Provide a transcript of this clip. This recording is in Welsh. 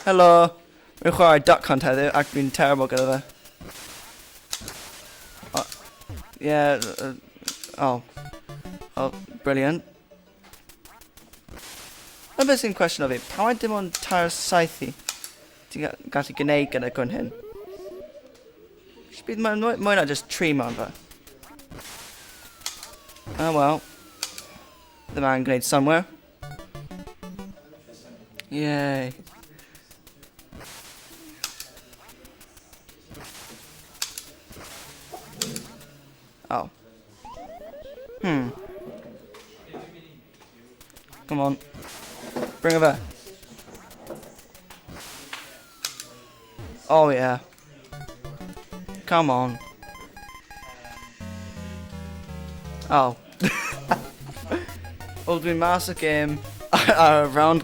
Helo! Rwy'n chwarae Duck Hunt heddiw ac fi'n terrible gyda fe. Oh, yeah, oh. Oh, brilliant. Yna beth sy'n cwestiwn o fi, pam mae dim ond tair saethu ti'n gallu gwneud gyda gwn hyn? Bydd mwy, mwy na just tri mewn fe. Oh well. Ddim angen gwneud somewhere. Yay. Oh. Come on. Bring her there. Oh yeah. Come on. Oh. Wel, dwi'n mas y gêm ar round.